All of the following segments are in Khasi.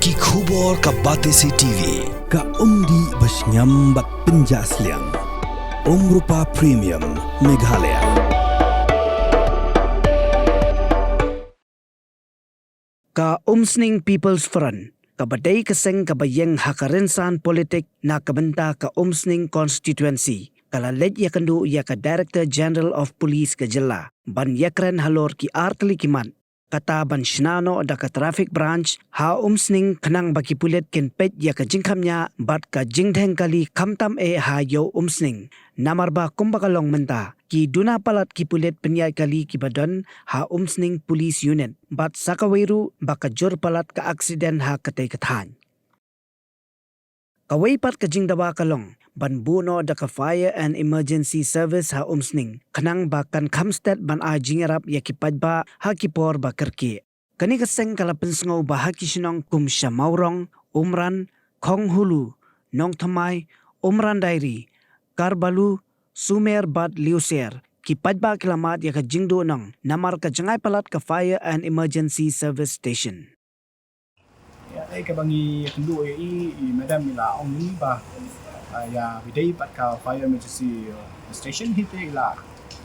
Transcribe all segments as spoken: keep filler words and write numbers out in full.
Ki khubor ka Batesi T V. Ka umdih ba shngiam bad pynjah sliang. Umrupa Premium Meghalaya. Ka Umsning People's Front, kaba dei ka seng kaba ïeng ha ka rynsan politik na ka bynta ka Umsning Constituency, ka la leit ïakynduh ïa ka Director General of Police ka jylla ban ïakren halor ki ar tylli ki mat, kata ban shna noh da ka Traffic Branch ha Umsning khnang ba ki pulit kin peit ïa ka jingkhapngiah bad ka jingdheng kali khamtam eh ha ïew Umsning. Namar ba kumba ka long mynta, ki duna palat ki pulit pynïaid kali kiba don ha Umsning Police Unit bad sa kawei ruh ba ka jur palat ka aksiden ha katei ka thaiñ. Kawei pat ka jingdawa ka long ban buh noh da ka Fire and Emergency Service ha Umsning khnang ba kan kham stet ban ai jingïarap ïa ki paidbah ha ki por ba kyrkieh. Kane ka seng ka la pynsngew ba ha ki shnong kum Shamawrong, Umran, Khonghulu, Nongthymmai, Umran Diary, Karbalu, Sumer bad Liuser, ki paidbah ki la mad ïa ka jingduh nong namar ka jngai palat ka Fire and Emergency Service Station. Ïa, eh, kaba ngi ïakynduh ïa i, i madam i la ong ïa ngi ba, ah, ïa, ba dei pat ka Fire Emergency, uh, Station hi te i la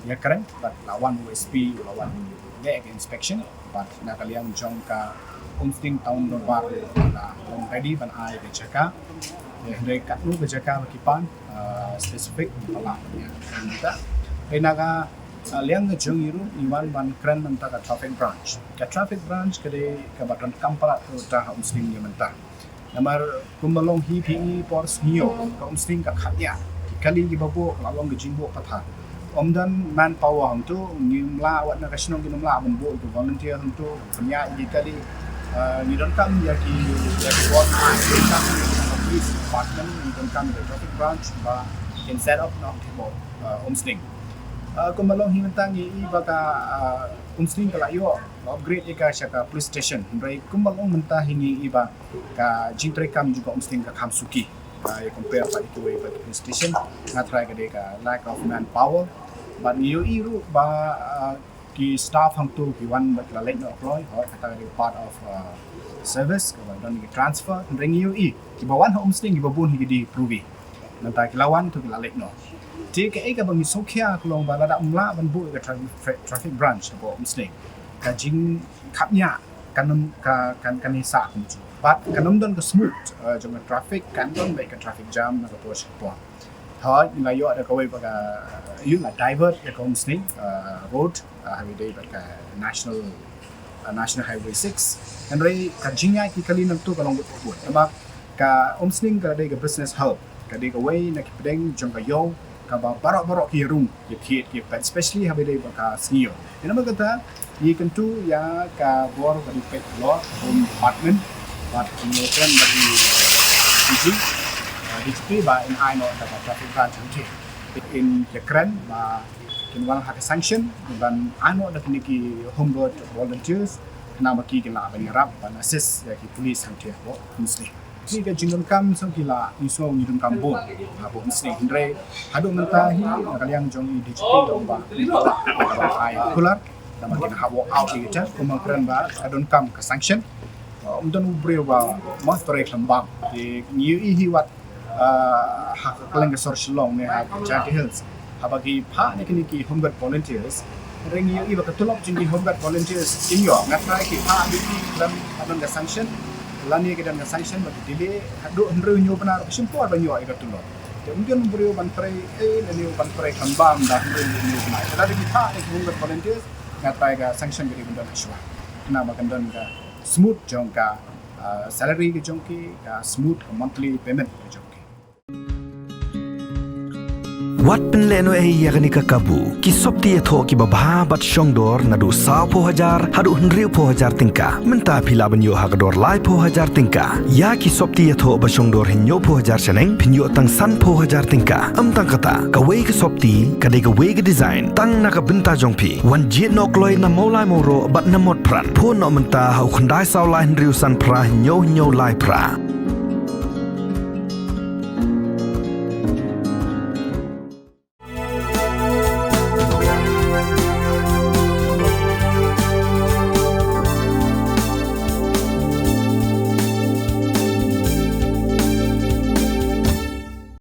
ïakren bad la wan u S P, la wan leh ka inspection bad na ka liang jong ka Umsning Town Dorbar la long ready ban ai ka jaka. Ïa, hynrei katno ka jaka ba ki pan, uh, specific ba la ïa. Hynrei na ka, uh, liang ka jong i ruh i wan ban kren mynta ka Traffic Branch. Ka Traffic Branch ka dei kaba donkam palat ruh ha Umsning ïa mynta. Namar kumba long hi phi i por sngi ïew ka Umsning ka khapngiah. Ki kali kiba buh ka la long ka jingbuh pathar. Ym don manpower hangto, ngim lah, wat na ka shnong kim lah ban buh ki volunteer hangto pynïaid ki kali. Ah, ngi donkam ïa ki, ïa ki bor, ah, donkam ïa ki police department, ngi donkam ïa ki traffic branch ba kin set up noh ki bor, ah, Umsning. Ah, kumba long hi mynta ngi i ba ka, ah, Umsning ka la ïoh upgrade ïa ka sha ka police station. Hynrei kumba long mynta hi ngi i ba ka jingtrei kam jong ka Umsning ka kham suki. Ah, ïa compare pat ïa kiwei pat police station, nga tharai ka dei ka lack of manpower. Bad ngi ïohi ruh ba, ah, ki staff hangto ki wan bad ki la leit noh kloi, hooid kata ka dei part of, ah, service, kaba don ki transfer. Hynrei ngi ïohi kiba wan ha Umsning kiba bun hi ki dei pruvi. Mynta ki la wan to ki la leit noh. Te kaei kaba ngi sngewkhia ka long ba lada ym lah ban buh ïa ka tra-, traffic branch hapoh Umsning, ka jingkhapngiah kan ym, ka, kan, kan ïa sah kumjuh. Bad kan ym don ka smooth, eh, jong ka traffic, kan don beit ka traffic jam na ka por sha ka por. Hooid, ngi la ïoh da kawei ba ka, ïa la divert ïa ka Umsning, eh, road, eh, ha kaba ïadei bad ka national, eh, National Highway six. Hynrei ka jingïaid ki kali nangto ka long bun bun. Namar ka Umsning ka dei ka business hub, ka dei kawei na ki pdeng jong ka ïew kaba baroh baroh ki rung, ki thied, ki peit, especially ha kaba ïadei bad ka sngi ïew. Ïa namar kata ngi kyntu ïa ka bor ka dei peit halor Home Department bad ngi kren bad i D G, uh, D G P ba in ai noh da ka traffic guard hangtei. In ïa kren ba kin wan ha ka sanction ban ai noh da kine ki Home Guard volunteers, khnang ba ki kin lah ban ïarap ban assist ïa ki police hangtei hapoh Umsning. Ki ka jingdonkam song ki la, ngi sngew ngi donkam bun hapoh Umsning. Hynrei haduh mynta hi na ka liang jong i D G P da ong ba ai kular namar kin hap walk out ïa kita, kumba kren ba ka donkam ka sanction. Ym don u briew ba mut trei khlem bam. Te ngi ïohi hi wat, ah, ha ka kylleng ka sor Shillong ne ha Jaintia Hills, haba ki phah na kine ki Home Guard volunteers, hynrei ngi ïohi ba ka tulop jong ki Home Guard volunteers kim ïoh. Nga tharai ki phah duty khlem, khlem don ka sanction, lane ki don ka sanction ba ki delay haduh hynriew hynñiew bnai ruh, ka shim por ban ïoh ïa ka tulop. Te ym don u briew ban trei, eh, lane ban trei khlem bam da hynriew hynñiew bnai. Te lada ki phah na ki Home Guard volunteers, nga tharai ka sanction ka dei ban don ha shuwa, khnang ba kan don ka smooth jong ka, ah, salary ka jong ki, ka smooth ka monthly payment ka jong ki. Wat pynlehnohei ïa kane ka kabu. Ki sopti ïathoh kiba bha bad shongdor naduh sawphew hajar haduh hynriewphew hajar tyngka. Mynta phi lah ban ïoh ha ka dor laiphew hajar tyngka. Ïa ki sopti ïathoh ba shongdor hynñiewphew hajar shaneng phin ïoh tang sanphew hajar tyngka. Ym tang kata, kawei ka sopti ka dei kawei ka design tang na ka bynta jong phi. Wan jied noh kloi na Mawlai Mawroh bad na Motphran. Phone noh mynta ha u khyndai saw lai hynriew san phra hynñiew hynñiew lai phra.